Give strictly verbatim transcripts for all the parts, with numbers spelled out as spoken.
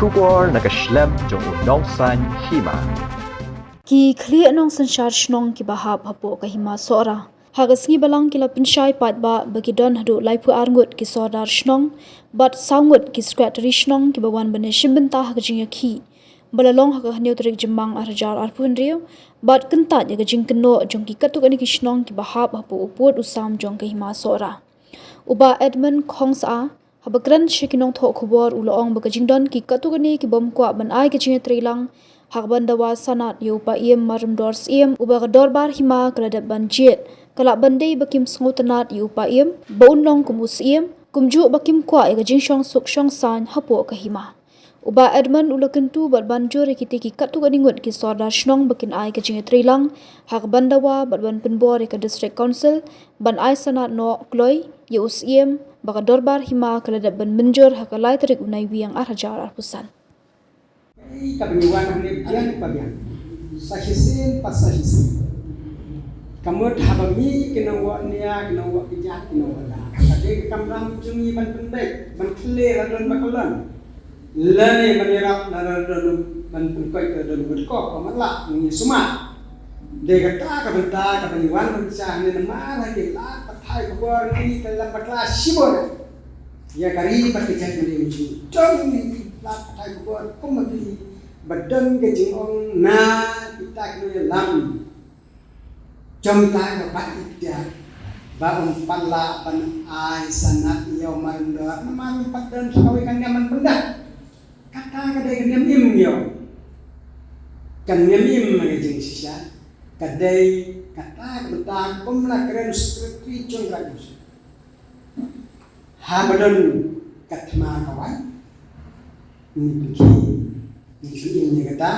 Khubor na ka shlem jong u Nongsaiñ Hima. Ki khlieh nongsynshar shnong kiba hap hapoh ka Hima Sohra ha ka sngi Balang ki la pynshai paidbah ba ki don haduh laiphew ar ngut ki sordar shnong bad saw ngut ki sekretari shnong kiba wan ban ïashim bynta ha ka jingïakhih ba la long ha ka hynñiew tarik Jymmang ar hajar arphew hynriew, bad kyntait ïa ka jingkynnoh jong ki katto katne ki shnong kiba hap hapoh u pud u sam jong ka Hima Sohra. U Bah Edmund Khongsah, haba kren sha ki nongthoh khubor, u la ong ba ka jingdon ki katto katne ki bym kwah ban ai ka jingïatreilang ha ka ban dawa sanad ïa u Paiem Marumdor Syiem uba ka dorbar hima ka la dep ban jied, ka lah ban dei ba kim sngewtynnad ïa u Paiem ba un long kum u Syiem, kumjuh ba kim kwah ïa ka jingshong suk shong saiñ hapoh ka hima. U Bah Edmund u la kyntu bad ban jur ïa kitei ki katto katne ngut ki sordar shnong ba kin ai ka jingïatreilang ha ka ban dawa bad ban pynbor ïa ka District Council ban ai sanad noh kloi ïa u Syiem ba ka dorbar hima ka la dep ban mynjur ha ka lai tarik u Naiwieng ar hajar arphew san. Ka bynta wan hangne biang pa biang, sa shisien pa sa shisien. Ka mut haba ngi ki nongwah nia, ki nongwah kjat, ki nongwah da, ka dei ka kamram jong ngi ban pynbeit, ban khlieh la don ba kyllon, lane ban ïarap la don ban pynkoit la don ba dkop ba matlah, ngi sumar. Dei kata ka bynta kaba ngi wan ban sha hangne namar ha ki lad pathai khubor ngi ka lad bakla shibun ïa ka ri bad ka jaitbynriew jong ngi. Jong ngi ki lad pathai khubor kum ma ki ba don ka jingong na kita ki nongïalam jong ka ba bat iktiar ba ym pat lah ban ai sanad ïa u Marumdor namar ym pat don sa kawei ka niam ban pyndat. Kata ka dei ka niam im ïa u. Ka niam im na ka jingshisha ka dei kata ka bynta kum la kren u Secretary jong ka Haba don ka thma ka wan, ngi pynkhih, ngi pynkhih ïa kata,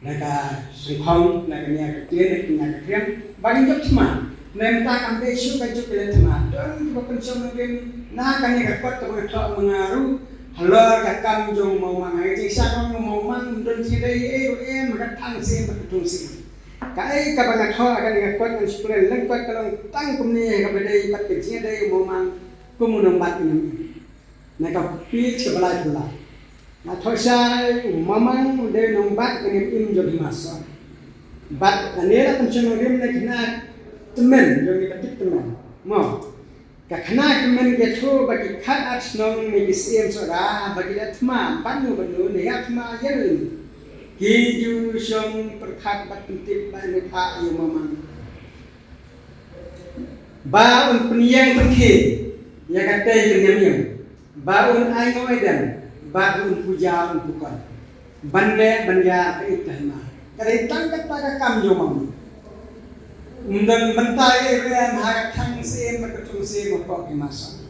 na ka sengkhong, na ka nia ka tiar, na ka nia ka kriang, ba ngin jop thma. Mynta kam dei shuh ka juk ïa la thma. Don kiba pynshong nongrim na kane ka kot kaba nga thoh ma nga ruh halor ka kam jong u Mawmang. Nga jingshisha u Mawmang, don shi dei ei ruh em, ka thang siem, ka thung siem. Kaei kaba nga thoh ha kane ka kot ngan shu kren lyngkot ka long tang kumne kaba dei bad ka jingïadei u Mawmang kum u nongbat u niam im. Na ka page kaba laiphew lai nga thoh shai u Mawmang u dei u nongbat u niam im jong Hima Sohra. Bad lane la pynshong nongrim na khynnah tymmen jong ngi ba tip tymmen. Mo. Ka khynnah ka tymmen ka ïathuh ba ki khatar shnong ne ki siem Sohra ba ki la thma bad nu bad nu ne ïa thma ïa nu. Ki ju shong pyrkhat bad pyntip bad ne phah ïa u Mawmang ba un pynïeng pynkhih ïa katei ka niam im, ba un ai ngoi dem, ba un puja un pukon. Ban leh ban ïa ka it ka hima. Ka dei tang kata ka kam jong u Mawmang. Ym don bynta ei ruh em ha ka thang siem bad ka thung siem hapoh ka Hima Sohra.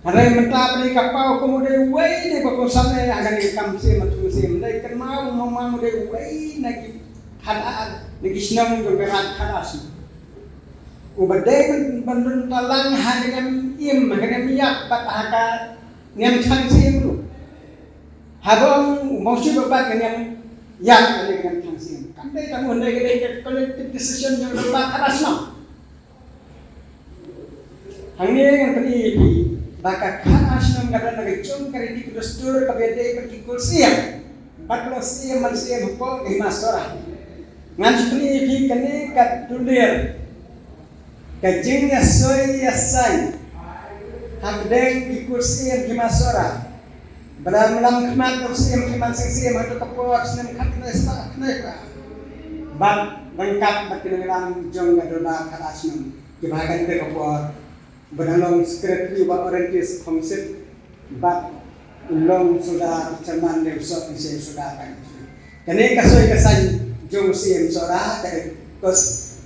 Hynrei mynta phi ka paw kum u dei uwei na ki ba kongsan eh ha kane ka kam siem bad thung siem. Dei kynmaw u Mawmang u dei uwei na ki khatar, na ki shnong jong ka Raid Khadar shnong. Uba dei ban, ban don talang ha ka niam im, ha ka niam ïap bad ha ka niam thang siem ruh. Haba ong u Mawsut u bat ka niam ïap, ka niam thang siem. Kam dei tang u, dei ka, dei ka collective decision jong u bat Khadar shnong. Hangne ngan pyni ïa phi ba ka Khadar shnong ka don na ka jong ka riti ka dustur kaba ïadei bad ki kur siem bad ka long siem man siem hapoh ka Hima Sohra. Ngan shu pyni ïa phi kane ka dulir. Ka jingïasoi ïasaiñ hapdeng ki kur siem ki Hima Sohra. Ba la lam khmat u siem, khmat seng siem, hato ka por snem khatkhyndai spah khyndai phra. Bad ryngkat bad ki nongïalam jong ka dorbar Khadar shnong kiba ha kane ka por ba dang long secretary ba Orientis Council. Bad u long sordar chairman ne u sordar, sordar kan. Kane ka soi ka saiñ jong u siem Sohra, ka dei kos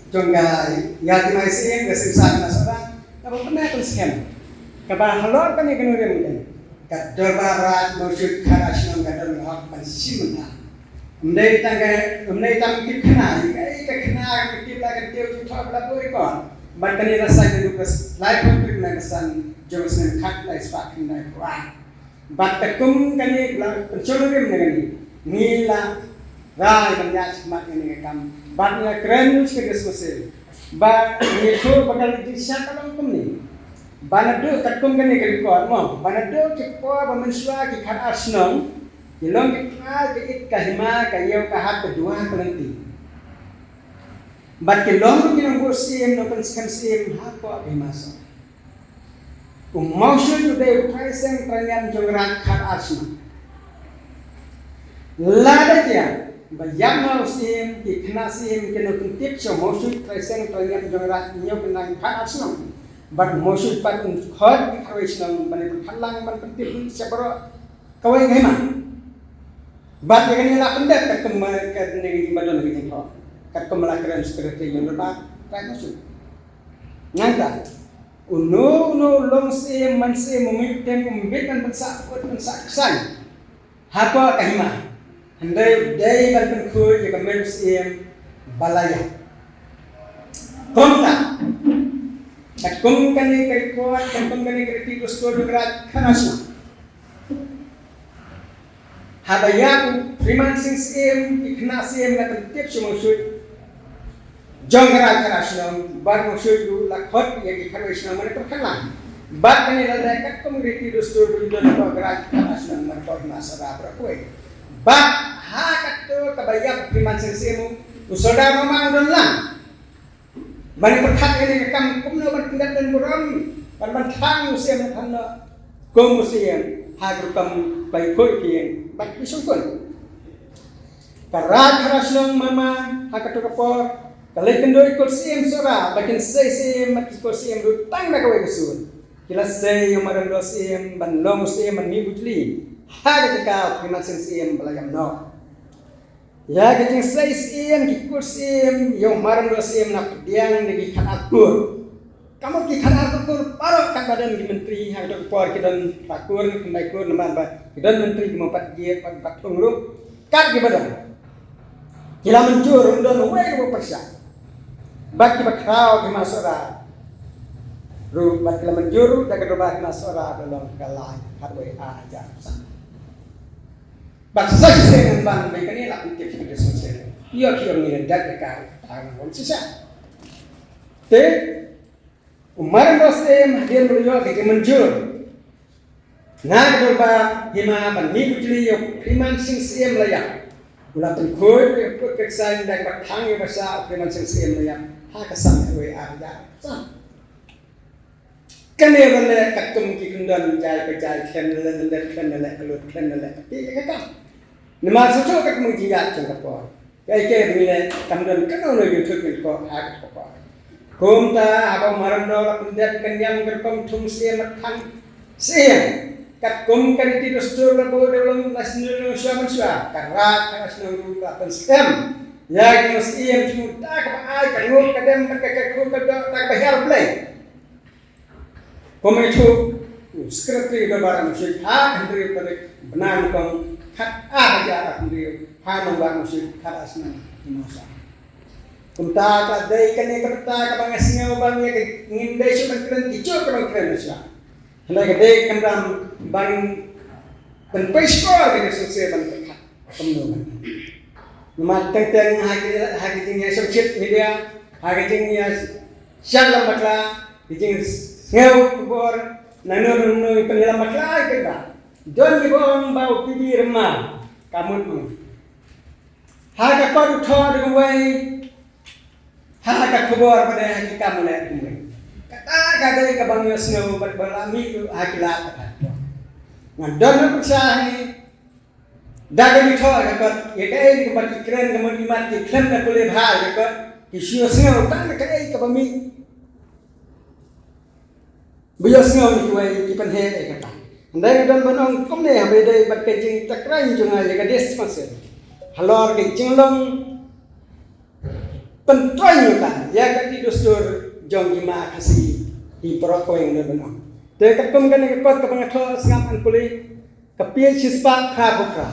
jong ka ïa ki mai siem, ka siem sa ka Sohra. Kaba pyneh kan siem. Kaba halor kane ka nongrim kan. Ka dorbar Raid Mawsut Khadar shnong ka don hok ban shim bynta. Ym dei tang ka, ym dei tang tip khana, ïa kaei ka khana ka tip la ka tip ju thoh ba la buh record. Bad kane la saiñ ka dei ka lai phew trik na ka san jong ka snem khatkhyndai spah khyndai phra. Bad katkum kane la pynshong nongrim na kane. Ngi la rai ban ïaid shakhmat ïa kane ka kam. Bad ngi la kren sha ka District Council. Ba ngi ïathuh ba ka jingshisha ka long kumne. Ba naduh katkum kane ka record mo. Ba naduh ki por ba mynshuwa ki khatar shnong. Ki long ki trai ka it ka hima ka ïew ka hat ka duwar ka lynti. Bad ki long ruh ki nongbud syiem, nongpynskhem syiem hapoh ka hima Sohra. U Mawshuit u dei u trai seng trai niam jong Raj khatar shnong. Lada jia ba ïap noh u syiem, ki khynnah syiem kin nang pyntip sha u Mawshuit trai seng trai niam jong Raj hynñiew khyndai khatar shnong. Bad u Mawshuit pat un khot ki khatwei shnong ban ïa pyrkhat lang ban pyntip sha baroh kawei ka hima. Bad ïa kane la pyndep katkum kane ka jingbatai ka jingthoh, katkum la kren secretary jong u Bah Trai Mawshuit. Nangta uno uno u long syiem man syiem, um bit ban pynsah kut pynsah ksain hapoh ka hima. Hynrei u dei ban pynkhuid ïa ka met u syiem ba la ïap. Kumta katkum kane ka record, katkum kane ka riti dustur jong Raj khatar shnong, haba ïap u Freeman Singh Syiem, ki khynnah syiem la pyntip sha u Mawshuit jong ka Raj khatar shnong, bad u Mawshuit ruh la khot ïa ki khatwei shnong ban ïa pyrkhat lang. Bad kane la dei katkum riti dustur ba don hapoh ka Raj khatar shnong, hapoh hima Sohra baroh kawei. Bad ha kato kaba ïap u Freeman Singh Syiem, u Sordar Mamang u don lang ban ïa pyrkhat ïa kane ka kam kumno ban pyndep don burom, ban ban thang u syiem, ban thang noh kum u syiem ha ka rukom ba ïakhuid ïing bad ki shongkun. Ka Raj khatar shnong Mawmai ha kato ka por ka leit kynduh ïa ki kur syiem Sohra ba kin sei syiem bad ki kur syiem ruh tang da kawei ka sur. Ki la sei ïa u Maryamduh Syiem ban long u syiem ban mih bujli ha ka jaka u Freeman Singh Syiem ba la ïap noh. Ïa ka jingsei syiem, ki kur syiem ïa u Maryamduh Syiem na pdiang da ki khatar kur. Ka mut ki khatar kur baroh katba don ki myntri ha kato ka por ki don phra kur ne khyndai kur, namar ba ki don myntri ki mut pat jied bad pat thung ruh. Kat kiba don, ki la mynjur, ym don uwei ruh uba pyrshah. Bad kiba khraw ki hima Sohra ruh, bad ki la mynjur ruh da ka dorbar hima Sohra da long ka lai khatwei ar hajar san. Bad sa shisien ngan ban, ba kane la pyntip sha ka District Council. Ïoh ki ong ngi la dep ïa ka, tang ngan ong shisha. Te u Maryamduh Syiem hadien ba u la ïoh ka jingmynjur na ka dorbar hima ban mih bujli ïa u Freeman Singh Syiem la ïap, u la pynkhuid ïa u kut ka ksain da kaba thang ïa u ba shah, u Freeman Singh Syiem la ïap ha ka san kawei ar hajar san. Kane ba leh katkum ki kyndon jai pa jai, khlem da leh lyndet, khlem da leh kyllut, khlem da leh kti ïa ka kam. Namar shuh shuh katkum ki jingïaid jong ka por, kaei kaei ba ngi leh kam don kano kano ïa u thut ïa u koh ha ka por. Kumta haba u Maryamduh la pyndep ka niam ka rukom thung syiem bad thang syiem katkum ka riti dustur, la buh da u long la sniew shuwa mynshuwa, ka Raj khatar shnong ruh la pynskhem ïa ki nongsyiem jong u da kaba ai ka nguh ka dem bad ka kyrkhu ka doh da kaba hiar Blei. Kum ïathuh u Secretary Dorbar Mawshuit ha ka hynriew tarik bnai Nyngkong khatar hajar arphew hynriew ha Dorbar Mawshuit khatar shnong Mawsang. Kumta ka dei kane ka bynta kaba nga sngew ba ngi ka ngim dei shuh ban kren ki jong ka ban kren na shuwa. Hynrei ka dei ka kamram ban pynpei shkor ka jingsheptieng ban pynpei. Kumno ban. Namar teng teng ha ki, ha ki jingïashongshit media, ha ki jingïashah lam bakla, ki jingsngew khubor, nangno nangno ki pynïalam bakla ki ba. Don kiba ong ba u P B Rymmal ka mut mo. Ha ka kot u thoh da kawei, ha ka khubor ba dei ha ki kam u leh kumwei. Kata ka dei kaba ngi ïohsngew bad ba la mih ha ki lad ka. Nga don na pyrshah hangne. Da ka mih thoh ka kot, ïa kaei kaba ki kren ka mut imat ki khlem da pule bha ïa ka kot, ki shu ïohsngew tang da kaei kaba mih. Ba ïohsngew ïa kiwei ki pynheh ïa kata. Hynrei nga don ban ong kumne, haba ïadei bad ka jingtharai jong nga ïa ka District Council halor ka jinglong pyntrei ïa ka, ïa ka riti dustur jong ki hima Khasi, hi baroh kawei nga don ban ong. Te katkum kane ka kot kaba nga thoh sngap ngan pule, ka page shispah khatphra.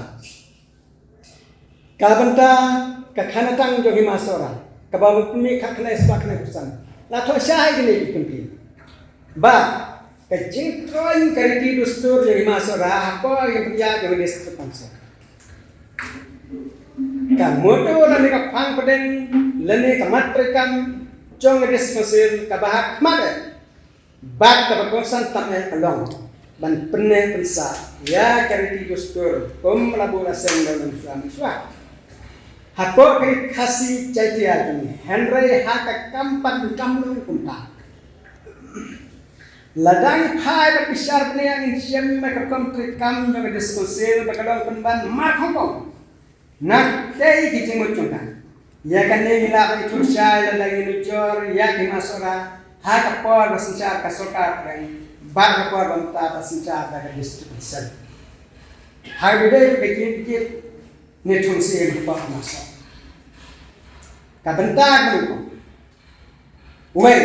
Ka bynta ka khanatang jong hima Sohra, kaba mih khatkhyndai spah khyndai phew san. La thoh shai kine ki kynti. Ba ka jingkren ka riti dustur jong hima Sohra ha ka jingpynïaid jong ka District Council, ka motto lane ka phang pdeng lane ka mat treikam jong ka District Council kaba ha khmat eh bad kaba kongsan tam eh ka long: ban pynneh pynsah ïa ka riti dustur kum la buh la seng da u nongshwa nongshwa hapoh ka ri Khasi Jaintia jong ngi, hynrei ha ka kam pat kam long kumta. Lada ngi phai bad bishar bniah, ngin shem ïa ka rukom treikam jong ka District Council ba ka long pynban mar Hong Kong. Na kitei ki jingmut jong ka, ïa kane ngi lah ban ïathuh shai lada ngi nujor ïa ka Hima Sohra ha ka por ba synshar ka sorkar phareng bad ka por ba mynta ba synshar da ka District Council. Ha kaba ïadei bad ka jingkit ne thung siem hapoh Hima Sohra, ka bynta ka long kum wei,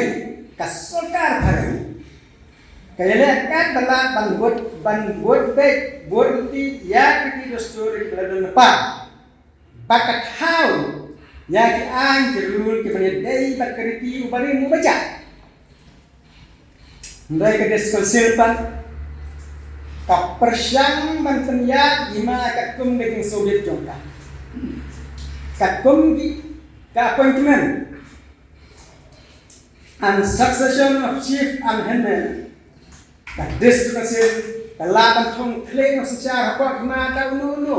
ka sorkar phareng ka ïaleh kat ba lah ban bud, ban bud beit, bud lynti ïa ki riti dustur kiba la don lypa, bad ka thaw ïa ki aiñ ki rule kiba ïadei bad ka riti u barim u bajah. Hynrei ka District Council pat ka pyrshang ban pynïaid hima katkum ka jingsngewbit jong ka, katkum ki, ka appointment and succession of chief and headman. Ka District Council ka lah ban thung khlieh nongsynshar hapoh hima da uno uno,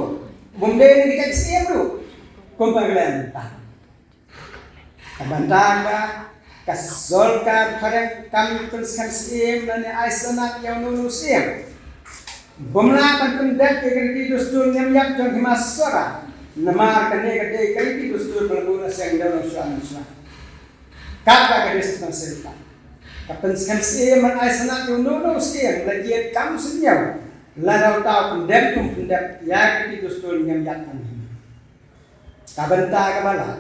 bym dei na ki jait syiem ruh, kumba ngi la ïa mynta. Ka bynta ba ka sorkar phareng kam pynskhem syiem lane ai sanad ïa uno uno u syiem. Bym lah ban pyndep ïa ka riti dustur niam ïap jong Hima Sohra, namar kane ka dei ka riti dustur ba la buh la seng da u nongshwa nongshwa. Katba ka District Council pat ka pynskhem syiem ban ai sanad ïa uno uno u syiem, la jied kam u sniaw, lada uta u pyndep ne um pyndep ïa ka riti dustur niam ïap jong Hima. Ka bynta kaba lah,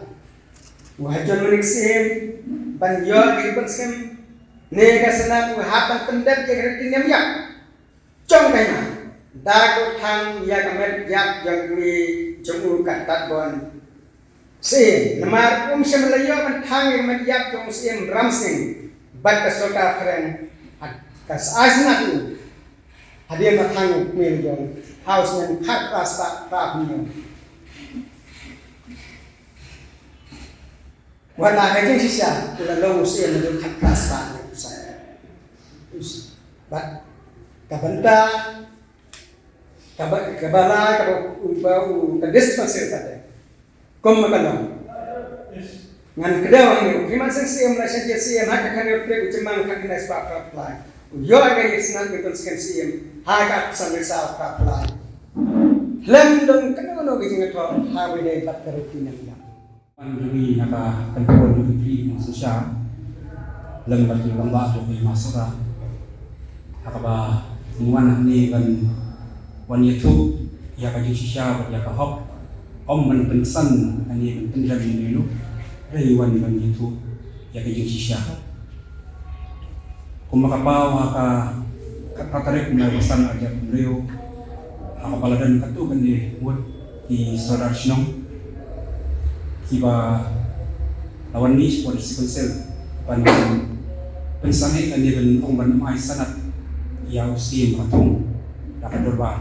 u ha jon mynta ka syiem ban ïoh ïa ka pynskhem ne ka sanad, u hap ban pyndep ïa ka riti niam ïap jong ka hima da ka thang ïa ka met ïap jong u, jong u ka Tatbon Syiem. Namar um shym la ïoh ban thang ïa ka met ïap jong u Syiem Ramsing bad ka sorkar phareng ha ka ai sanad u hadien ba thang u kmie jong u ha u snem khatphra spah phra phew hynñiew. Wat la ka jingshisha u la long u Syiem naduh khatphra spah hynñiew phew san. Bad ka bynta kaba, kaba la, kaba u, ba u, ka District Council ka dei, kum ma ka long. Ngan kdew hangne, u Hima Sing Syiem la shah jied Syiem ha ka khathynñiew tarik u Jymmang khatkhyndai spah phra phew lai. U ïoh ïa ka ïing sanad ban pynskhem Syiem ha ka arphew san Risaw phra phew lai. Khlem don kano kano ka jingïathoh ha kaba ïadei bad ka riti niam ïap. Wan jong ngi na ka kynhun jong ki three nongsynshar lem bad ki rangbah jong ka Hima Sohra, ha kaba ngi wan hangne ban wan ïathuh ïa ka jingshisha bad ïa ka hok. Ym ban pynsan hangne ban pyndem ïano ïano, hynrei wan ban ïathuh ïa ka jingshisha. Kumba ka paw ha ka, ka, ka tarik u Naiwieng san hajar hynriew, ha kaba la don katto katne ngut ki sordar shnong kiba la wan mih sha ka District Council ban pynsangeh lane ban ong ban ym ai sanad ïa u Syiem ba la thung da ka dorbar.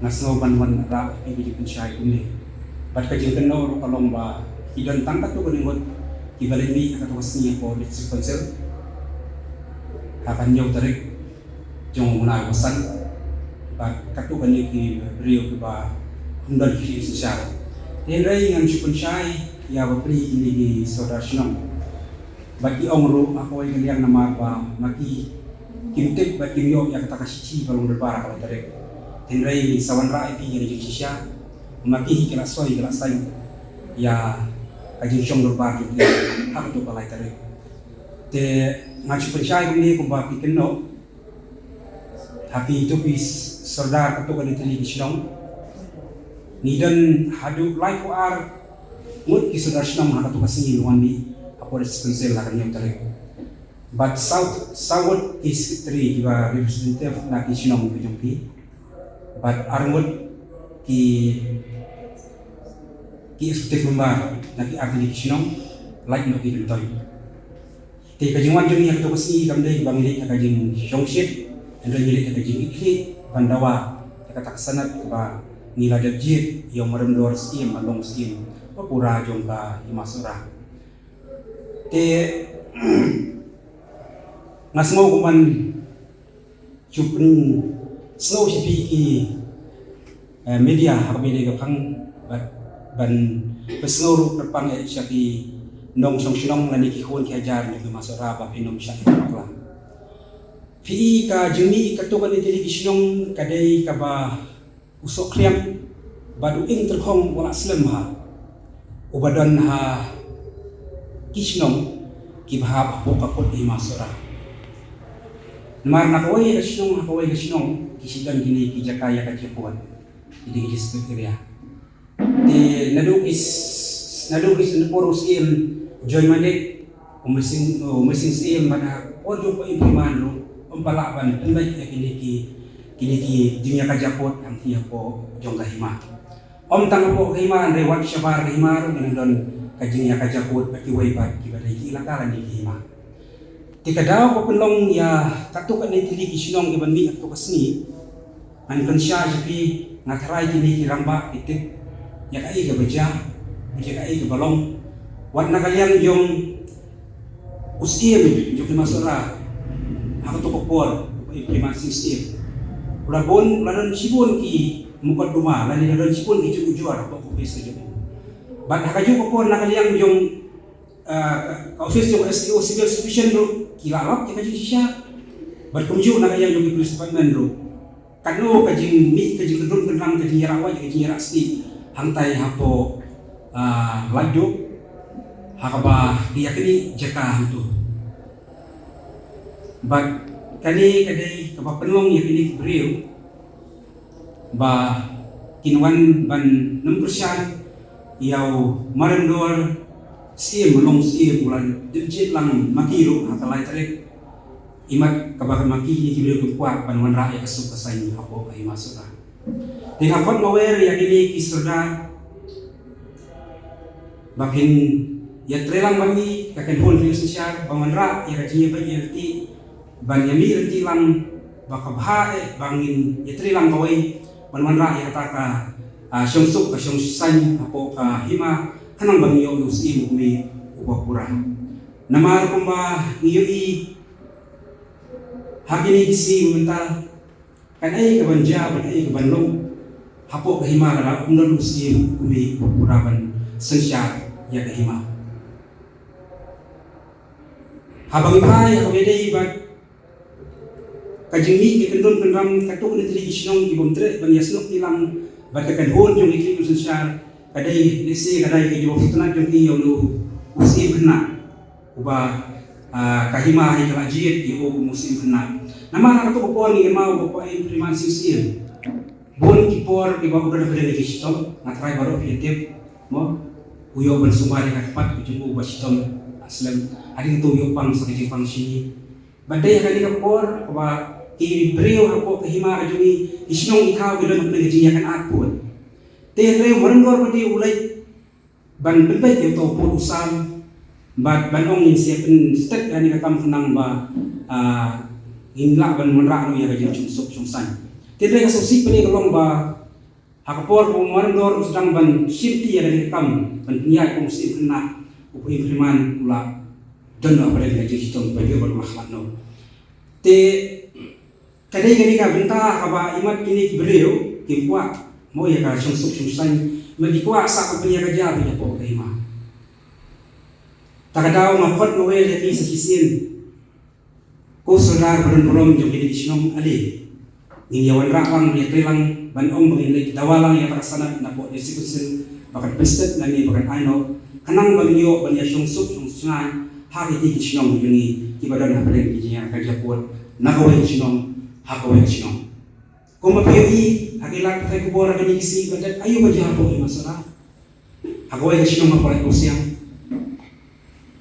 Nga sngew ban wan rah ïa phi ka jingpynshai kumne. Bad ka jingkynnoh ruh ka long ba ki don tang katto katne ngut kiba leit mih ha kato ka sngi hapoh District Council ha ka hynñiew tarik jong u Naiwieng san, bad katto katne ki briew kiba ym don ki khlieh synshar. Te hynrei ngan shu pynshai ïa bapli kine ki sordar shnong. Bad ki ong ruh ha kawei ka liang namar ba ma ki kim tip bad kim ïoh ïa kata ka shithi ba long dorbar ha ka lai tarik. Te hynrei sa wanrah ïa phi ïa ka jingshisha, ma ki hi ki la soi ki la saiñ ïa ka jingshong dorbar jong ki ha kato ka lai tarik. Te ngan shu pynshai kumne kumba phi kynnoh, ha kito ki sordar katto katne tylli ki shnong, ngi don haduh laiphew ar ngut ki sordar shnong ha kato ka sngi ba wan mih hapoh District Council ha ka hynñiew tarik. Bad saw, saw ngut ki secretary kiba representative na ki shnong ki jong ki. Bad ar ngut ki, ki executive member na ki artylli ki shnong, lait noh ki kyntoit. Te ka jingwan jong ngi ha kato ka sngi kam dei ba ngi leit ha ka jingshongshit, hynrei ngi leit ha ka jingkitkhlieh ban dawa ïa kata ka sanad kaba ngi la dep jied ïa u Mariam Dor Syiem ban long Syiem ba pura jong ka Hima Sohra. Te nga sngew kumban Ju pynsngew sha phi ki, eh, media ha kaba ïadei ka phang, bad ban pynsngew ruh kyrpang eh sha ki nongshong shnong lane ki khun ki hajar jong ka Hima Sohra ba phin ym shah bakla. Phi i ka jingmih katto katne tylli ki shnong ka dei kaba u sohkhriam bad u ing tyrkhong u la slem ha uba don ha ki shnong kiba hap hapoh ka pud Hima Sohra. Namar na kawei ka shnong ha kawei ka shnong ki shu don kine ki jaka ïa ka jingpud, kine ki district area. Te naduh ki s-, naduh ki s-, por u Syiem John Manik, u Mynsiem, u Mynsiem Syiem bad ha por jong u Bah Impriman ruh ym pat lah ban pynbeit ïa kine ki, kine ki jingïakajia pud hangtei hapoh jong ka hima. Ym tang hapoh ka hima, hynrei wat shabar ka hima ruh ngi nang don ka jingïakajia pud bad kiwei pat kiba dei ki elaka lane ki hima. Te ka daw ba pynlong ïa katto katne tylli ki shnong kiban mih ha kato ka sngi, ngan kynsha sha phi, nga tharai kine ki rangbah ki tip ïa kaei kaba jia bad ïa kaei kaba long. Wat na ka liang jong u Syiem jong ka Hima Sohra ha kato ka por, u Bah Impriman Sing Syiem, u la bun, u la don shibun ki mukotduma lane u la don shibun ki jingujor hapoh ka ophis ka jong u. Bad ha kajuh ka por na ka liang jong, ah, ka ophis jong u S D O Civil Supervision ruh ki la lap ïa ka jingshisha. Bad kumjuh na ka liang jong ki Police Department ruh, katno ka jingmih, ka jingkyndrum kyndram, ka jingïarap wait, ka jingïarap stieh hangtai hapoh, ah, Laitduk ha kaba ki ïaknieh jaka hangto. Bad kane ka dei kaba pynlong ïa kine ki briew ba kin wan ban nym kyrshan ïa u Marendor Syiem, u long Syiem, u la dep jied lang ma ki ruh ha ka lai tarik. Imat kaba ma ki, kine ki briew kim kwah ban wanrah ïa ka suk ka saiñ hapoh ka Hima Sohra. Te nga khot mawer ïa kine ki sordar ba kin ïatreilang bad ngi, ka kynhun khlieh synshar, ban wanrah ïa ka jingïabeit ïalade, ban ïamih lynti lang, ba ka bha eh ba ngin ïatreilang kawei ban wanrah ïa kata ka, ah, shongsuk ka shongsaiñ hapoh ka hima, khnang ba ngin ïoh ïa u Syiem u kmie uba pura. Namar kumba ngi ïohi ha kine ki sngi mynta, kaei kaban jia bad kaei kaban long hapoh ka hima lada ym don u Syiem u kmie uba pura ban synshar ïa ka hima. Haba ngi phai ha kaba ïadei bad ka jingmih, ka kyndrum kyndram katto katne tylli ki shnong ki bym treh ban ïasnoh kti lang bad ka kynhun jong ki khlieh ki synshar, ka dei lehse ka dei ka jingbym sngewtynnat jong ki ïa u, u Syiem Khynnah uba, ah, ka hima hi ka la jied ïa u kum u Syiem Khynnah. Namar ha kato ka por ngi kynmaw ba u Bah Impriman Sing Syiem, bun ki por kiba u don hapdeng ka jingshitom, nga tharai baroh phi ïa tip, mo, u ïoh ban sumar ïa ka kpat ka jong u ba shitom, ah, slem, hadien kato u ïoh pang sa ka jingpang shini. Bad dei ha kane ka por kaba ki briew hapoh ka hima ka jong ngi, ki shnong ki thaw ki don hapdeng ka jingïakynad pud. Te hynrei u Marendor pat u leit ban pynbeit ïa uto u pud u sam, bad ban ong ngin sa ïa pynstet ïa kane ka kam khnang ba, ah, ngin lah ban wanrah noh ïa ka jingshongsuk shongsaiñ. Te hynrei ka sngewsih pat ka long ba ha ka por ba u Marendor u sdang ban shimti ïa kane ka kam ban pynïaid kum u Syiem Khynnah, u Bah Impriman u la don noh hapdeng ka jingshitom ba ïoh ban u la khlad noh. Te ka dei kane ka bynta kaba imat kine ki briew kim kwah, mo, ïa ka shongsuk shongsaiñ, ma ki kwah sa ka pynïakajia beit hapoh ka hima. Ta ka daw nga khot mawer ïa ki sa shisien, ko sordar ba don burom jong kine ki shnong, ale ngin ïa wanrah lang, ïatreilang ban ong ba ngin leit dawa lang ïa ka sanad napoh District Council ba kan pynstet lane ba kan ai noh, khnang ba ngin ïoh ban ïa shongsuk shongsaiñ ha kine ki shnong jong ngi kiba don hapdeng ki jingïakajia pud na kawei ka shnong ha kawei ka shnong. Kumba phi ïohi ha ki lad pathai khubor ha kine ki sngi ba dep, aïu ba jia hapoh Hima Sohra? Ha kawei ka shnong hapoh Laitmawsiang.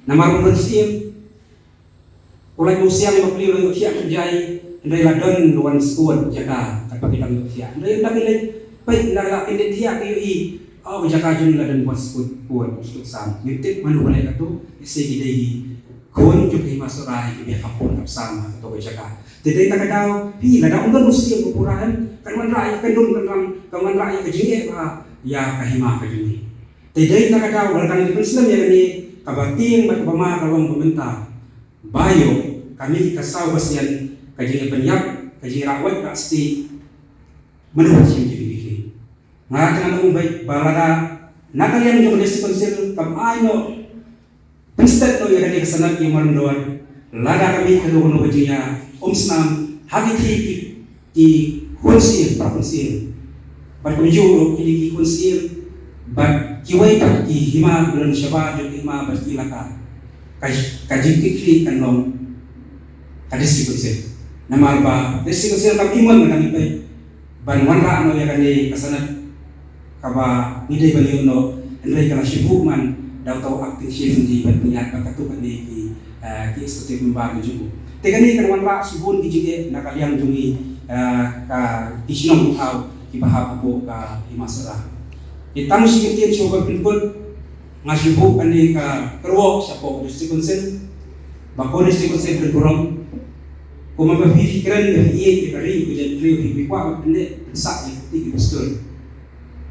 Namar u don Syiem, u Laitmawsiang, i Bapli u la ïohthiah kynjai, hynrei la don wan skud jaka katba ki dang ïohthiah. Hynrei ynda ki leit peit, ynda ki la kin leit thiah ki ïohi, oh, ka jaka jong ngi la don wan skud, wan skud sam. Ngim tip mano ba leh kato, ise ki dei ki khun jong ka Hima Sohra kiba ïa khappud khapsam ha kato ka jaka. Te dei ta ka daw, phi, lada ym don u Syiem uba pura, em, kan wanrah ïa ka kyndrum kyndram, kan wanrah ïa ka jingeh bha ïa ka hima ka jong ngi. Te dei ta ka daw, lada ngi pynslem ïa kane, kaba tieng bad kaba ma ka long ba mynta ba ïoh ka mih ka saw ka sian ka jingïapynïap ka jingïarap wad ka sti manu ba shim jingïarap. Nga kynmaw bad ba lada na ka liang jong ka District Council kam ai noh pynstet noh ïa kane ka sanad ïa Marindor, lada ka mih kano kano ka jingïa um snam ha ki thei ki ki khun sir, para khun sir. Bad kumjuh ruh kine ki khun sir bad kiwei pat ki hima ba don shabar jong ki hima bad ki elaka. Ka, ka jingkitkhlieh kan long ka District Council. Namar ba District Council kam im wan ban ïa peit ban wanrah noh ïa kane ka sanad kaba ngi dei ban ïoh noh, hynrei ka la shu buh man da uta u acting chief ngi ban pynïaid bad katto katne ki, eh, ki executive member ki jong u. Te kane kan wanrah shibun ki jingeh na ka liang jong ngi, eh, ka ki shnong u thaw kiba hap hapoh ka Hima Sohra. Te tang shi kyntien shuwa ban pynkut, nga shu buh kane ka kyrwoh shapoh District Council ba ko District Council kan burom. Kumba phi kren ba phi ïeit ïa ka ri ka jaitbynriew, phi kwah ban pynneh pynsah ïa ka kti ki pastor.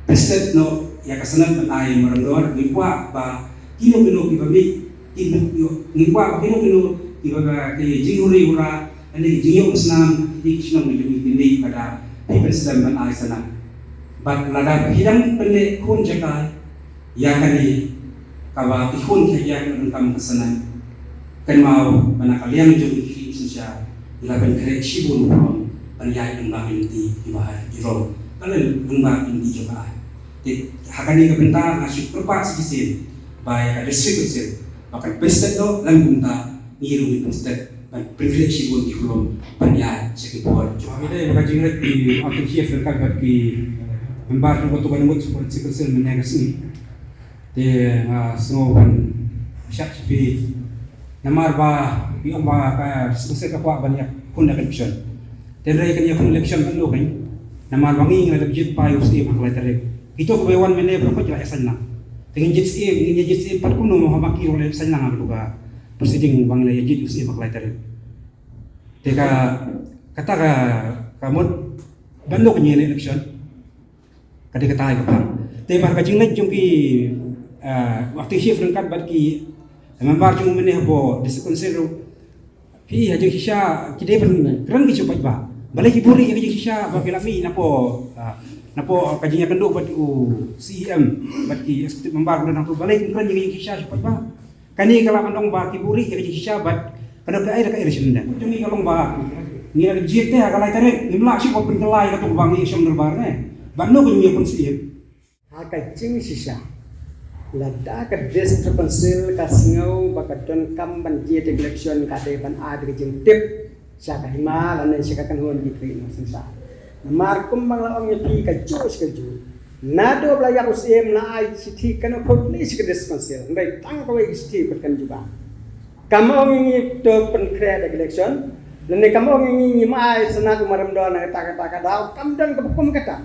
Pynstet noh ïa ka sanad ban ai Marindor, ngi kwah ba kino kino kiba mih, kino, ngi kwah ba kino kino kiba ka, ki jinghuri hura, kane ki jingïoh snam ki, ki shnong ki jong ngi, ki mih ba da phi pynslem ban ai sanad. Bad lada phi dang pynneh khun jaka ïa kane kaba ki khun ki ïa ka donkam ka sanad, kynmaw ba na ka liang jong ki khlieh synshar ngi la pynkhreh shibun u burom ban ïaid lyngba ki lynti kiba ha jrong, ka lyngba ki lynti jong ka aiñ. Te ha kane ka bynta nga shu kyrpad sa shisien ba ïa ka District Council ba kan pynstet noh, lem kumta ngi ruh ngin pynstet ban pynkhreh shibun ki khulom ban ïaid sha ki por jong ka aiñ. Ngi dei ba ka jingleit ki acting chief ryngkat bad ki member jong ka, to ka ngut jong ka District Council mynne ka sngi. Te nga sngew ban shad sha phi namar ba phi ong ba ka District Council ka kwah ban ïakhun election. Te hynrei kan ïakhun election kan dei kan, namar ba ngi ngi la dep jied pa ïa u Syiem ha ka lai tarik. Kito kiba wan mynne baroh ki la ïaseng lang. Te ngin jied Syiem, ngin jied Syiem pat kumno ma haba ki ruh la ïaseng lang ha ka proceeding ba ngi la ïa jied u Syiem ha ka lai tarik. Te ka, kata ka, ka mut ban dei kan ïa election. Ka dei kata ka bang. Te bad ka jingleit jong ki, ah, acting chief ryngkat bad ki member jong u mynne hapoh District Council ruh, phi ha jingshisha ki dei ban kren ki shu paidbah. Balei ki buhrieh ïa ka jingshisha ba ki la mih napoh, ah, napoh ka jingïakynduh bad u C E M bad ki executive member ba don hangto, balei kim kren ïa ka jingshisha shu paidbah. Kane ka lah ban long ba ki buhrieh ïa ka jingshisha bad ka dei kaei da kaei ruh shisha. Jong ngi ka long ba ngi la dep jied te ha ka lai tarik, ngim lah shuh ban pynkylla ïa kato kaba ngi ïashong dorbar ne. Bad no ka jingïakhun Syiem. Ha ka jingshisha, lada ka District Council ka sngew ba ka donkam ban jied election, ka dei ban ai da ka jingtip sha ka hima lane sha ka kynhun ki khlieh nongsynshar. Namar kumba nga la ong ïa phi kajuh shi kajuh, naduh ba la ïap u Syiem la ai shithi kano kano sha ka District Council, hynrei tang kawei ka shithi ka kan jubab. Kam ong ïa ngi to pynkhreh da ka election, lane kam ong ïa ngi ngim ai sanad u Marindor na kata kata ka daw, kam don kaba kum kata.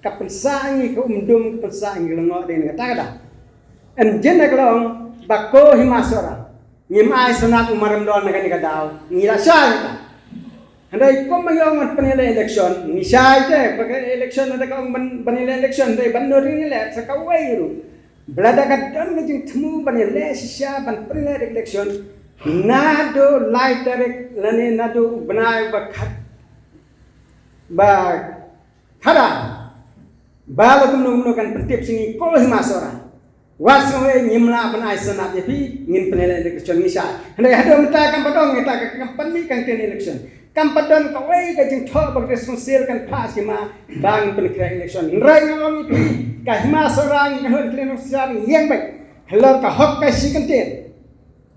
Ka pynsah ïa ngi ka umdum, ka pynsah ïa ngi ka lyngngoh dei na kata ka daw. Ynjin da ka long ba ko Hima Sohra ngim ai sanad u Marindor na kane ka daw, ngi la shai kata. Hynrei kumba ngi ong ban pynïaleh election, ngi shai te ba ka election, lada ka ong ban, ban ïaleh election, hynrei ban nud ngi leh sa kawei ruh. Ba lada ka don ka jingthmu ban ïaleh shisha ban pynleh da ka election naduh lai tarik lane naduh u bnai ba khat, ba khadar. Ba la kumno kumno kan pyntip sha ngi ko Hima Sohra. Wat sngew ei, ngim lah ban ai sanad ïa phi, ngin pynleh election, ngi shai. Hynrei haduh mynta kam pat don, ngin ta ka kam pat mih ka ktien election. Kam pat don kawei ka jingthoh ba ka District Council kan phah sha ki hima ba ngin pynkhreh election. Hynrei nga ong ïa phi, ka Hima Sohra ngi ka hoi ka ktien election ngi ïeng beit halor ka hok ka shi kyntien.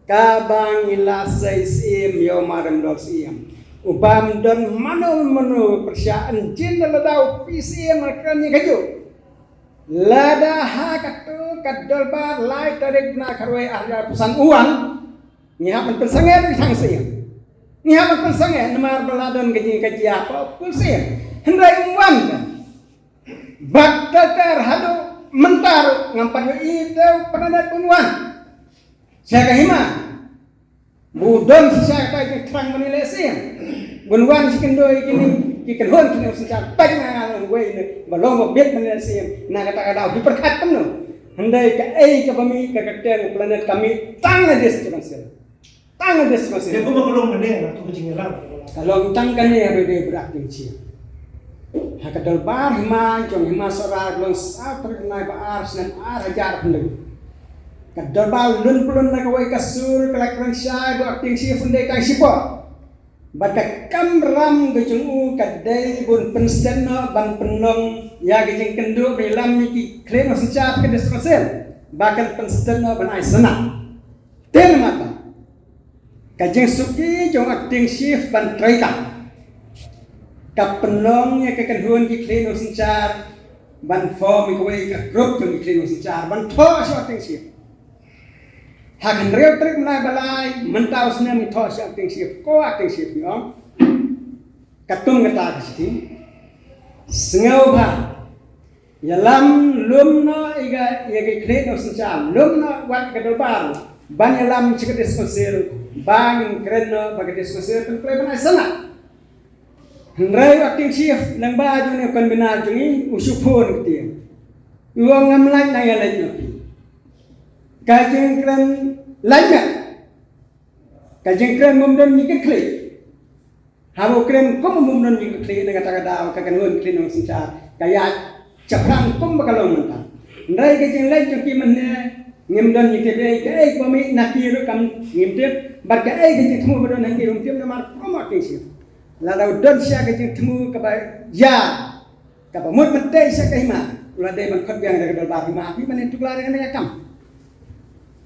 Kaba ngi la sei Syiem ïa u Marindor Syiem. U bym don mano mano pyrshah, ynjin da lada u P C M ka kren ïa kajuh. Lada ha kato ka dorbar lai tarik bnai kharwei arhajar arphew san u wan, ngi hap ban pynsangeh ruh tang Syiem. Ngi hap ban pynsangeh namar ba la don ka jing ka jia pa u Syiem. Hynrei um wan. Bad ter ter haduh mynta ruh ngam pat ïohi te u Bernadette un wan sha ka hima. Ba u don shisha kata ka thrang ban ïaleh Syiem. Bun wan shi kyndoi kine ki kynhun kine u synshar, peit nga nga long uwei ne ba long ba bit ban ïaleh Syiem. Na kata ka daw phi pyrkhat kumno? Hynrei kaei kaba mih ka kyrteng u Bernadette ka mih tang na District Council. Ang des ko se. Te kumba ka long mynne na tu ka jingïalang. Ka long tang kane ha ba dei ba acting chief. Ha ka dorbar hima jong hima Sohra ka long saw tarik bnai ba ar snem ar hajar hynriew. Ka dorbar lun plun na kawei ka sur ka la kren shai ba acting chief un dei tang shipor. Bad ka kamram ka jong u ka dei ba un pynstet noh ban pynlong ïa ka jingkynduh ba ïalam ïa ki khlieh nongsynshar ka district council ba kan pynstet noh ban ai sana. Te namar ba ka jingsuki jong acting chief ban trei kam ka pynlong ïa ka kynhun ki khlieh nongsynshar ban form ïa kawei ka group jong ki khlieh nongsynshar ban thoh sha acting chief. Ha ka hynriew tarik bnai ba lai mynta u snem ngi thoh sha acting chief, ko acting chief ngi ong. Ka tum kata ka shithi. Sngewbha ïalam lum noh ïa ka, ïa ka khlieh nongsynshar, lum noh wat ka dorbar ban ïalam sha ka district council ba ngin kren noh ba ka district council kan kloi ban ai sana. Hynrei u acting chief lyngba jong une u convener jong ngi u shu phone kti. U ong ngam lait nang ïa lait noh phi. Ka jingkren lait noh. Ka jingkren mum don ngi kit khlieh. Haba u kren kum mum don ngi kit khlieh na kata ka daw ka kynhun khlieh nongsynshar ka ïaid shaphrang kumba ka long mynta. Hynrei ka jingleit jong ki mynne ngim don ngi tip ei, kaei kaba mih na ki ruh kam ngim tip, bad kaei ka jingthmu ba don ha ki ruh ngim tip namar kum acting chief. Lada u don sha ka jingthmu kaba ïa kaba mut mynta sha ka hima, u la dei ban khot biang da ka dorbar hima, phi ban ïa tuklar ïa kane ka kam.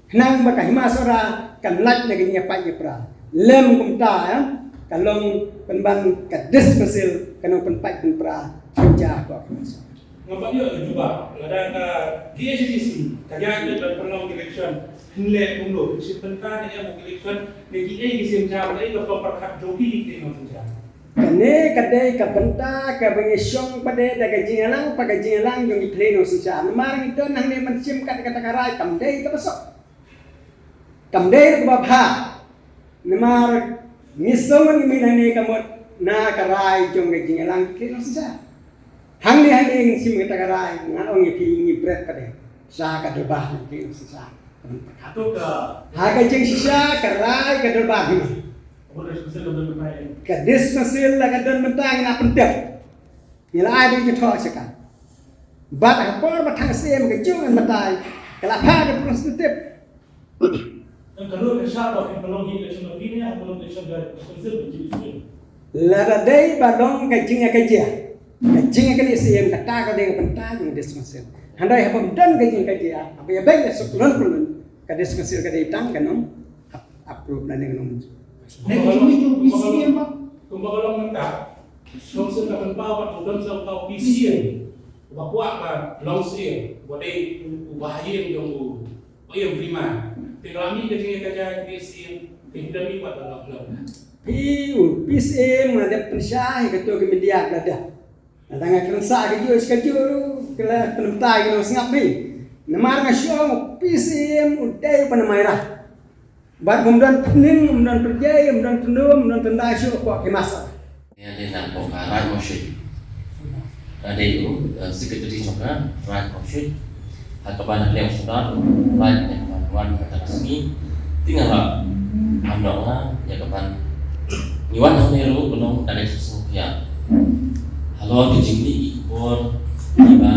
Khnang ba ka hima Sohra kan lait na ka jingïapait ïapra. Lem kumta, eh, ka long pynban ka district council ka nongpynpait pynpra khyndiat ka hima Sohra. Nga pat ïoh ka jubab, lada ka D H D C ka ïaid ban pynlong election, hynrei kumno, shi pynta ne em election, ne ki ei ki sim jam, ei ka pyrkhat jong ki ki nongsim jam. Kane ka dei ka bynta kaba ngi shong pat da ka jingïalang, pat ka jingïalang jong ki khlieh nongsynshar. Namar ngi don hangne mynsiem kat kata ka rai kam dei kaba suk. Kam dei kaba bha. Namar ngi sngewmih hangne ka mut na ka rai jong ka jingïalang ki khlieh nongsynshar. Hangne hangne ngi shim kata ka rai, nga ong ïa phi ngi bret pat da sha ka dorbar ki khlieh nongsynshar. Ha ka jingshisha ka rai ka dorbar hima. Ka district council la ka don mynta ngi la pyntip. Ngi la ai da ka jingthoh shaka. Bad ha por ba thang siem ka jong ngan batai ka la pha ka representative. Lada dei ba long ka jingïakajia, ka jingïakajia siem kata ka dei ka bynta jong ka district council. Hynrei haba ym don ka jingïakajia, haba ïa beit ïa suk lon pynlon, ka district council ka dei tang ka nong ap- approve lane ka nong. Kumba ka long mynta, sngewsih ka pynpaw ba u don sa u P C M uba kwah ba long siem, uba dei uba ha ïing jong u Bah Ian Freeman. Te ka la mih ka jingïakajia ka P C M, te ki da mih wat la long. Phi u P C M nga dep pynshai ha kato ka media ka la dep. Lada nga kren sa kajuh sa kajuh ruh ka la pynmynta ïa ki nongsngap hi. Namar nga shu ong u P C M u dei u Bah Namaira. Bad ym don pynning, ym don pyrjai, ym don tyndum, ym don tyndai shuh hapoh ki masa. Ïa dei na hapoh ka Raid Mawshit. Ka dei u, eh, secretary jong ka Raid Mawshit. Ha kaba na liang sudar, Raid ïa kaba wan kata ka sngi. Te nga la, am dong la ïa kaba ngi wan hangne ruh ka long da ka jingsngewkhia. Halor ka jingmih ki khubor kiba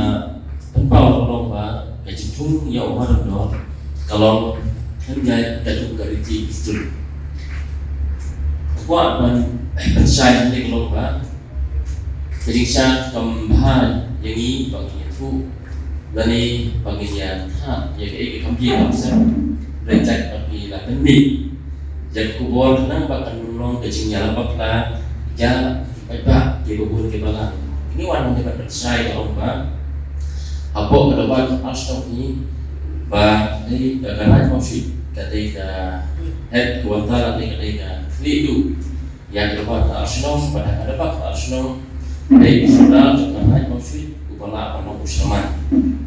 pynpaw ka long ba ka jingthung ïa u Bah Dor ka long khlem jait ka kum ka riti pistol. Ka kwah ban pynshai hangne ka long ba ka jingshah kam bha ïa ngi ba ngin ïathuh lane ba ngin ïathuh ïa kaei ka kam ki kam sem. Hynrei jait ba ki la pynmih ïa ka khubor khnang ba kan long ka jingïalam bakla ïa ki paidbah kiba bun kiba lang. Ngi wan hangne ban pynshai ka long ba hapoh ka dorbar ka Arshnong hi ba dei ka Raid Mawshit ka dei ka head ka wanta lane ka dei ka khlieh duh ïa ka dorbar ka Arshnong, bad ha ka dorbar ka Arshnong dei u sordar jong ka Raid Mawshit uba lah ban long u shaman.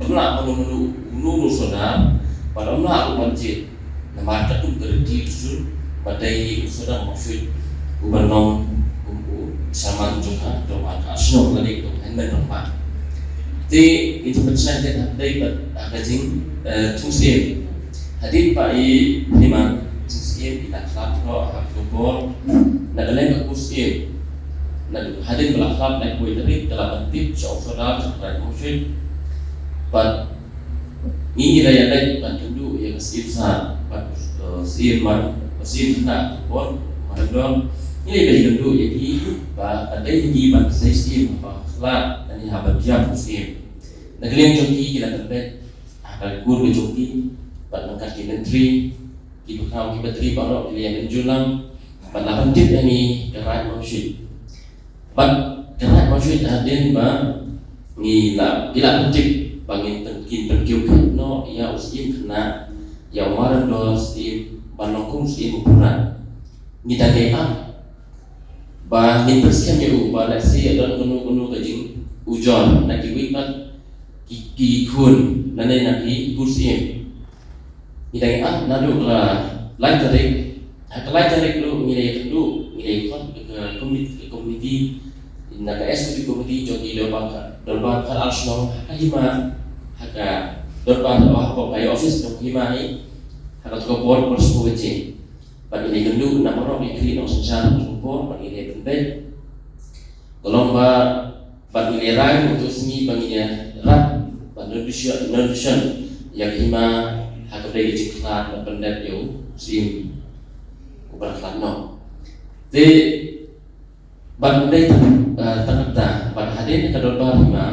Ym lah mano mano uno uno u sordar, bad ym lah ruh ban jied. Namar katkum ka riti dustur ba dei u sordar Mawshit uban long kum u shaman jong ka dorbar ka Arshnong lane ka dong hynmen jong ka. Te ngi ju pynshai ïa ka dei bad ha ka jing, eh, thung siem. Hadien ba i hima thung siem. Ki la khlad noh ha ka por na ka liang ka Kur Syiem. Naduh hadien ba la khlad na kawei tarik ka la pyntip sha u Sordar jong ka Raid Mawshwit. Bad ngi ngi la ïaleit ban kynduh ïa ka Syiem Sar bad, eh, Syiem Mar, Syiem Khynnah ka por Mar Ryndon. Ngi la ïaleit kynduh ïa ki ba ka dei ïa ki ban sei Syiem ba khlad lane haba biang u Syiem. Na ka liang jong ki ki la pynbeit ha ka kur ka jong ki bad nangkat ki myntri, ki pakhraw ki batri baroh ki la ïa mynjur lang bad la pyntip ïa ngi ka Raid Mawshwit. Bad ka Raid Mawshwit hadien ba ngi la, ki la pyntip ba ngin pyn-, ngin pynkiew khet noh ïa u Syiem Khynnah, ïa u Mar Ryndon Syiem ban long kum u Syiem u Pura. Ngi dang ïai ap ba ngin pynskhem ïa u ba lehse ïa don kano kano ka jingujor na kiwei pat ki, ki khun lane na ki kur syiem. Ngi dang ïai ap naduh ka lai tarik, ha ka lai tarik ruh ngi la ïakynduh, ngi la ïakhot ka, ka komit-, ka komiti, na ka executive committee jong ki dorbar ka, dorbar ka ar shnong ha ka hima, ha ka dorbar, ha ka office jong ka hima hi, ha kato ka por, por shiphew baje. Bad ngi la ïakynduh na baroh ki khlieh nongsynshar jong ka por, bad ngi la pynbeit. Ka long ba, bad ngi la rai ha kato ka sngi ba ngin ïarap ban notification, notification ïa ka hima ha kaba dei ka jingkhlad bad pyndep ïa u Syiem uba la khlad noh. Te bad ym dei tang, eh, tang katta, bad hadien ka dorbar hima,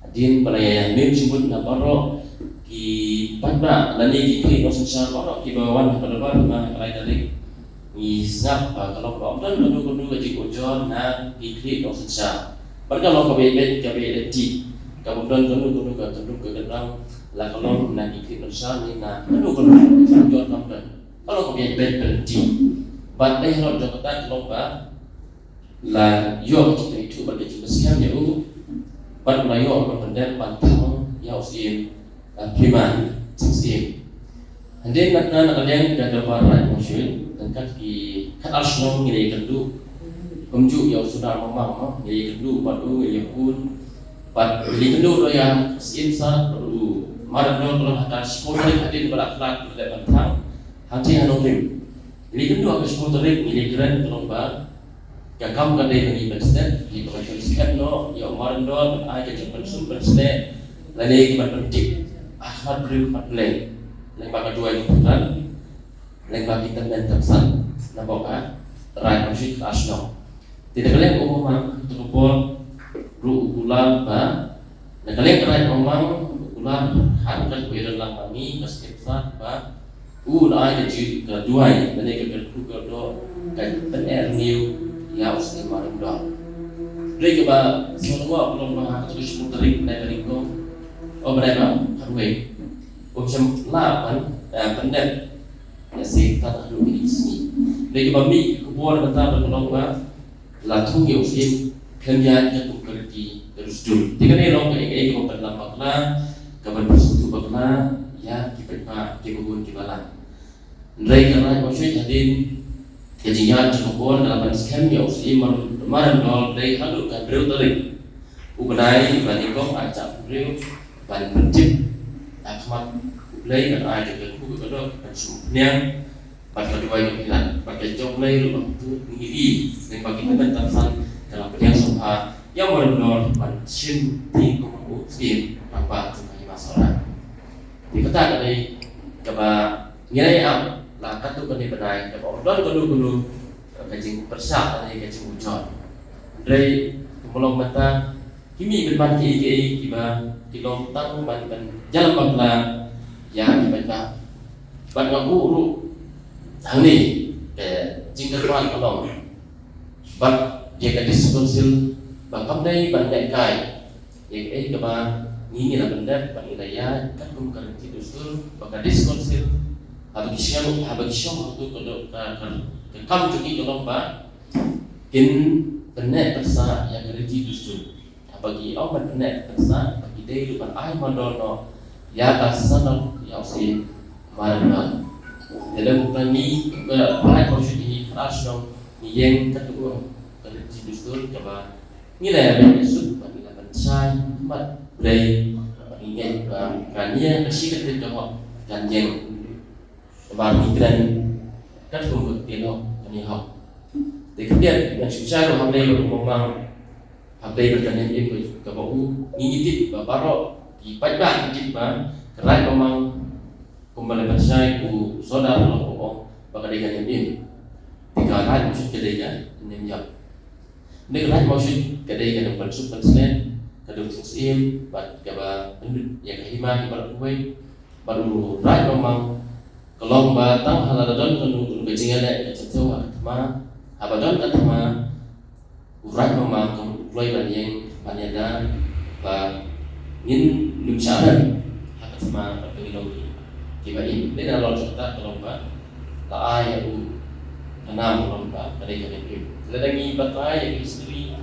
hadien ba la ïa mih jingmut na baroh ki paidbah lane ki khlieh nongsynshar baroh kiba wan ha ka dorbar hima ha ka lai tarik, ngi sngap ba ka long ba ym don kano kano ka jingujor na ki khlieh nongsynshar. Bad ka long kaba ïaibeit, kaba ïaineh, kaba ym don kano kano ka kyndup ka kynrang, la ka long na ki khlieh nongsynshar ne na kano kano ka jingujor kam don. Ka long kaba ïaibeit ka lynti. Bad dei halor jong kata ka long ba la ïoh ka jingpynithuh bad ka jingpynskhem ïa u, bad la ïoh ban pyndep ban thang ïa u Syiem, eh, Phliman, Syiem. Hadien nangta na ka liang ka dorbar Raid Mawshwit, ryngkat ki khatar shnong ngi la ïakynduh kumjuh ïa u Sordar Mawmang, no, ngi la ïakynduh bad u, ngi la ïakhun, bad ngi la ïakynduh ruh ïa u Syiem Sar bad u Mar Ryndon, ka long ha ka shiphew tarik hadien ba la khlad ban thang hangtei ha Nongrim. Ngi la ïakynduh ha ka shiphew tarik, ngi la ïakren ka long ba ka kam ka dei ba ngi pynstep, ngi pynskhem noh ïa u Mar Ryndon ban ai ka jingpynsum pynshlur lane ki ban pyntip ha khmat briew khmat Blei, lyngba ka duwai ka pyrthei, lyngba ki tymmen tymsan na bynta ka Raid Mawshwit ka ar shnong. Te na ka liang u Mawmang, kato ka por ruh u kular ba, na ka liang ka Raid Mawmang u kular ha ka kawei ryngkat ba ngi ka skhem sat ba u la ai ka jing ka duwai lane ka kyrkhu kyrdoh ka pyneh rngiew ïa u Syiem Mar Ryndon. Dei kaba sngewthuh ka long ba ha kato ka shiphew tarik bnai ba nyngkong, oh, bnai ba khatwei, um shym la ban, eh, pyndep ïa u Syiem tad haduh kine ki sngi. Dei kaba mih ka khubor mynta ba ka long ba la thung ïa u Syiem khlem ïaid katkum ka riti ka dustur. Te kane long kaei kaei kaba pynlam bakla, kaba pynsngewthuh bakla ïa ki paidbah kiba bun kiba lang. Hynrei ka Raid Mawshwit hadien ka jingïaid jong ka bor ka la pynskhem ïa u Syiem Mar-, Mar Ryndon dei haduh ka hynriew tarik u bnai ba nyngkong arhajar arphew hynriew ban pyntip ha khmat U Blei, ban ai ka kyrkhu ka kyrdoh, ka pynshong pynïang bad ka duwai ka pynïaid bad ka jong U Blei ruh ba ka pynïaid, lyngba ki tymmen tymsan ka la pynïaid sngewbha ïa u Mar Ryndon ban shim tieng kum u Syiem rangbah jong ka hima Sohra. Te kata ka dei kaba ngi la ïa ap la katto katne bnai, kaba ym don kano kano ka jingpyrshah lane ka jingujor. Hynrei kumba long mynta, ki mih pynban kiei kiei kiba ki long tang ban pynïalam bakla ïa ki paidbah. Bad nga buh ruh hangne ka jingkyrpad ka long bad ïa ka District Council ba kam dei ban lehkai ïa kaei kaba ngi, ngi la pyndep bad ngi la ïaid katkum ka riti dustur, ba ka District Council haba ki shong, haba ki shong ha kato ka, ka, ka, ka kam jong ki ka long ba kin pynneh pynsah ïa ka riti dustur. Haba ki ong ban pynneh pynsah, ba ki dei ruh ban ai mandor noh ïa ka sanad ïa u Syiem Mar Ryndon. Te lem bad ngi, ka Raid Mawshwit hi, ka ar shnong, ngi ïeng katkum ka riti dustur kaba ngi la ïa beh suk bad ngi la pynshai ha khmat Blei bad ngi ngeit ba ka nia ka shi ka tip ka hok kan ïeng. Namar ngi kren Katkum ka ktien hok, kan ïahok. Te ka ktien, ngan shu share ruh hapdeng ba u Mawmang, hapdeng ba ka niam im kaba u, ngi ngi tip ba baroh ki paidbah ki tip ba ka Raid Mawmang, kumba la pynshai u Sordar Longkong ba ka dei ka niam im. Te ka Raid Mawshut ka dei ka niam ïap. Te ka Raid Mawshut ka dei ka dei ban suk ban slen, ka dei ka siem bad kaba pynlut ïa ka hima ki baroh kawei. Bad u Raid Mawmang ka long ba tang ha la da don kano kano ka jingïaleh ka jingthew ha ka thma, haba don ka thma, u Raid Mawmang ka mut u kloi ban ïeng ban ïada ba ngin nym shah rem ha ka thma bad ba ngin long kiba im. Dei na lor jong kata ka long ba la ai ïa u ka nam ka long ba ka dei ka niam im. Lada ngi batai ïa ka history ha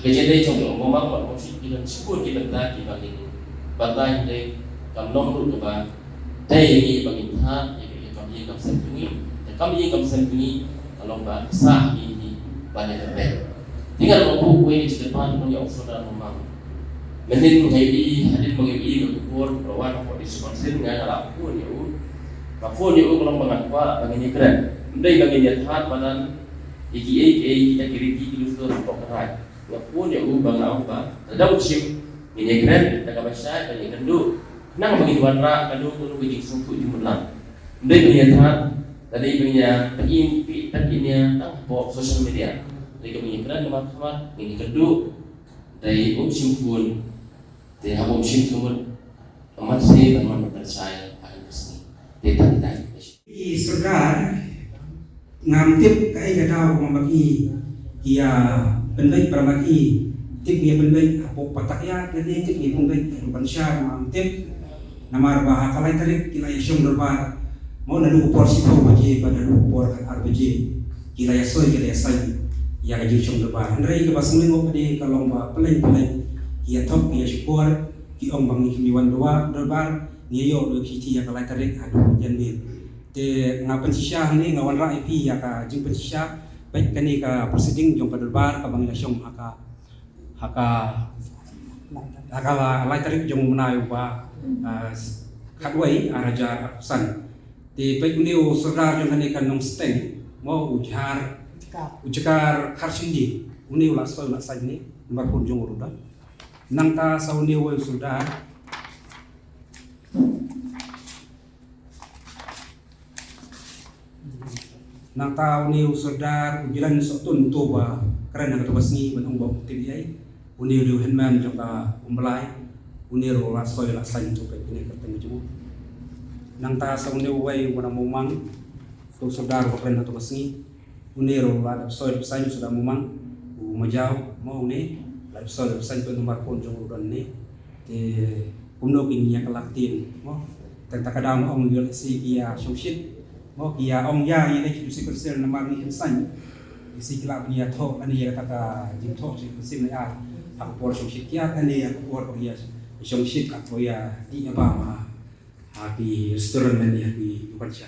ka jingdei jong u Mawmang bad u Mawshut ki don shibun ki bynta kiba ngin batai, hynrei kam long ruh kaba dei ïa ngi ba ngin thad ïa ka kam ïing kam sem jong ngi. Te kam ïing kam sem jong ngi ka long ba ka sah ïa ngi ban ïa ka peit. Te nga ruh nga buh wei ka jingkyrpad nong ïa u Sordar Mawmang. Mynhynnin nga ïohi, hadien ba nga ïohi ka khubor ba la wan na ka District Council, nga nga la phone ïa u. Nga phone ïa u ka long ba nga kwah ba ngin ïakren. Ym dei ba ngin ïa thad madan ïa kiei kiei kita ki riti ki dustur hapoh ka Raid. Nga phone ïa u ba nga ong ba lada u shim ngin ïakren da kaba shai ban ïakynduh. Khnang ba ngin wanrah kano kano ka jingsngewthuh jingmut lang. Ym dei ba ngin ïa thad, lada dei ba ngin ïa pynïeng, pynïeng ïa tang hapoh social media. Dei ka ba ngin ïakren namar khmat ngin ïakynduh. Dei um shim phone. Te haba um shim ka mut, ka mat se ban wan ban pynshai ha kane ka sngi. Te tang ita. I Sordar, ngam tip kaei ka daw ba ma ki, ki ïa pynbeit ba ma ki, tip ngi ïa pynbeit hapoh Patak Ïar, lane tip ngi ïa pynbeit haduh Panshar, ngam tip. Namar ba ha ka lai tarik ki la ïa shong dorbar. Mo naduh ka por shiphew baje bad naduh ka por khatar baje. Ki la ïa soi, ki la ïa saiñ ïa ka jingshong dorbar. Hynrei kaba sngewlyngngoh ka dei ka long ba pyllein pyllein ki ïa thok, ki ïa shukor, ki ong ba ngi khlem wan dorbar, dorbar, ngi ïoh da ka shithi ïa ka lai tarik haduh janmiet. Te nga pynshisha hangne, nga wanrah ïa phi ïa ka jingpynshisha, peit kane ka proceeding jong ka dorbar kaba ngi la shong ha ka ha ka, ha ka lai tarik jong u bnai uba, ah, khatwei, ar hajar arphew san. Te peit une u Sordar jong kane ka Nongsteng, mo u Jhar, u Jhar Kharshindi, une u la soi u la saiñ ne, nambar phone jong u ruh don. Nangta sa une uwei u Sordar. Nangta une u Sordar u Jilan Sohtun, uto ba kren ha kato ka sngi ban ong ba um tip ei. Une u dei u hynmen jong ka Umblai. Une ruh la soi la saiñ, to peit kine kyrteng jong u. Nangta sa une uwei uba na Mawmang, uto u Sordar uba kren ha kato ka sngi. Une ruh la dep soi dep saiñ, u Sordar Mawmang, u Majaw, mo une la dep soi dep saiñ, peit nambar phone jong u ruh don ne. Te kumno kin ïa kylla ktien, mo. Tang kata ka daw nga ong ïa lehse ki ïa shongshit, mo, ki ïa ong ïa, ïa leh ki District Council namar ngi kynsan. Lehse ki lah ban ïa thoh lane ïa kata ka jingthoh District Council ne ïa ha ka por shongshit ki ïa lane ïa ka por ba ïa shongshit ka por ïa dih ïa bam ha ki restaurant lane ïa ki dukan sha.